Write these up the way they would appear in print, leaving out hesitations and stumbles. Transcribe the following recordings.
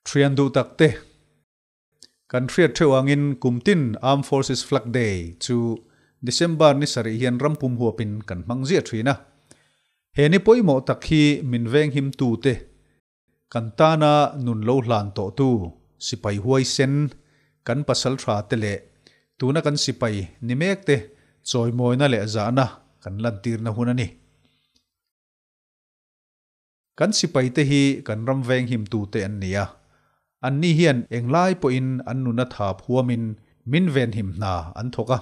Thian duh tak te, Kan hriat theuh angin kum tin Armed Forces Flag Day chu December ni sarih hian ram pum huapin kan hmang ziah thin a. He ni pawimawh tak hi min venghim tute, kan tana nun lo hlan tawhtu sipai huaisen, kan pasal tha te leh tuna kan sipai ni mek te chawimawina leh zahna kan lantirna hun a ni. Kan sipaite hi kan ram venghimtute an ni a, anni hian englai pawhin an nuna thap huamin min venhim hna an thawk a.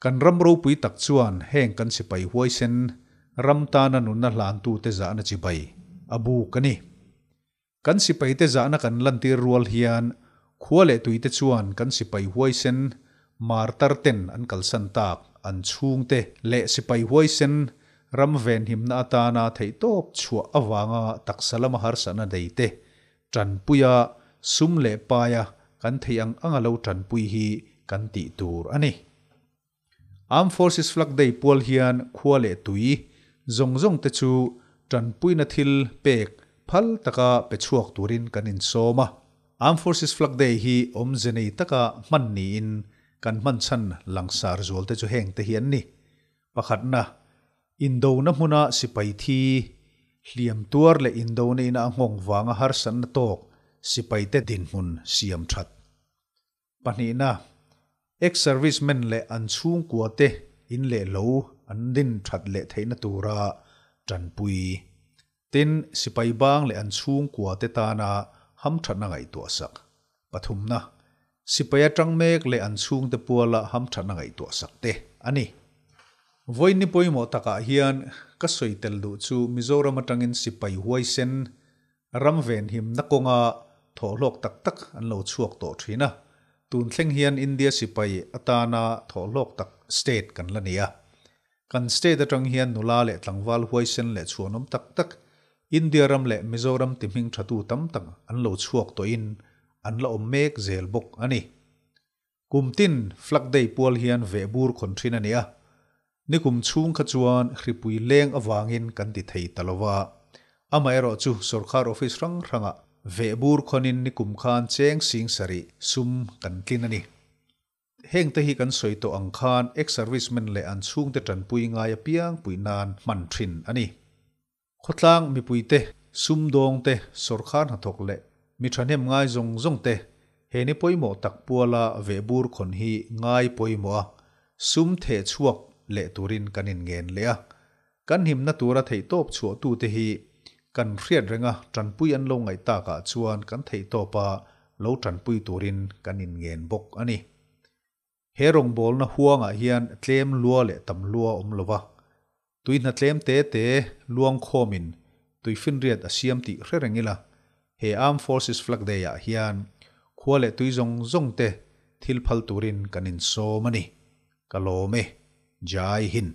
Kan ram ropui tak chuan heng kan sipai huaisen ram tana nunna hlantute zahna chibai a buk a ni. Kan sipaite zahna kan lantir rual hian khua leh tuite chuan kan sipai huaisen martar ten an kalsan tak an chhungte leh sipai huaisen ram venhimna atana theihtawp chhuah avanga taksa lama harsatna neite tanpuia sum leh paia kan theih ang anga lo tanpui hi kan tih tur a ni. Armed Forces Flag Day pual hian khua leh tui zawng zawng te chu tanpuina thil pek phal taka pe chhuak turin kan insawm a. Armed Forces Flag Day hi awmze nei taka hman niin kan hman chhan langsar zual te chu heng te hi an ni. Pakhatna, indona hmuna sipai thi, hliam tuar leh indona ina a nghawng vanga harsatna tawk sipaite dinhmun siam that. Pahnihna, ex-servicemen leh an chhungkuate in leh lo an din that leh theihna tura tanpui. Tin, sipai bang leh an chhungkuate tana hamthatna ngaihtuahsak. Pathumna, sipai atang mek leh an chhungte puala hamthatna ngaihtuahsak te a ni. Vawiin ni pawimawh takah hian ka sawi tel duh chu Mizoram atangin sipai huaisen Ram venhimna kawnga thawhhlawk tak tak an lo chhuak tawh thin a, tun thleng hian India sipai atana thawhhlawk tak state kan la ni a. Kan state atang hian nula leh tlangval huaisen leh chhuanawm tak tak India ram leh Mizoram ti hming thatu tam tak an lo chhuak tawhin an la awm mek zel bawk a ni. Kum tin Flag Day pual hian vehbur khawn thin a ni a, nikum chhung kha chuan hripui leng avangin kan ti thei ta lo va. Amaherawhchu sorkar office hrang hrangah vehbur khawnin nikum khan cheng sing sarih sum kan tlin a ni. Hengte hi kan sawi tawh ang khan ex-servicemen leh an chhungte tanpui ngai apiang puih nan hman thin a ni. Khawtlang mipuite, sumdawngte, sorkar hnathawk leh mi thahnem ngai zawng zawng te he ni pawimawh tak puala vehbur khawn hi ngai pawimawh a, sum theh chhuak leh turin kan inngen leh a. Kan himna tura theihtawp chhuahtute hi kan hriat renga tanpui an lo ngaih takah chuan kan theihtawpa lo tanpui turin kan inngen bawk a ni. He rawngbawlna huangah hian tlem lua leh tam lua a awm lo va, tui hna tlem te te luang khawmin tui finriat a siam tih hre reng ila, he Armed Forces Flag Day-ah hian khua leh tui zawng zawng te thil phal turin kan insawm a ni. Ka lawm e. Jai Hind.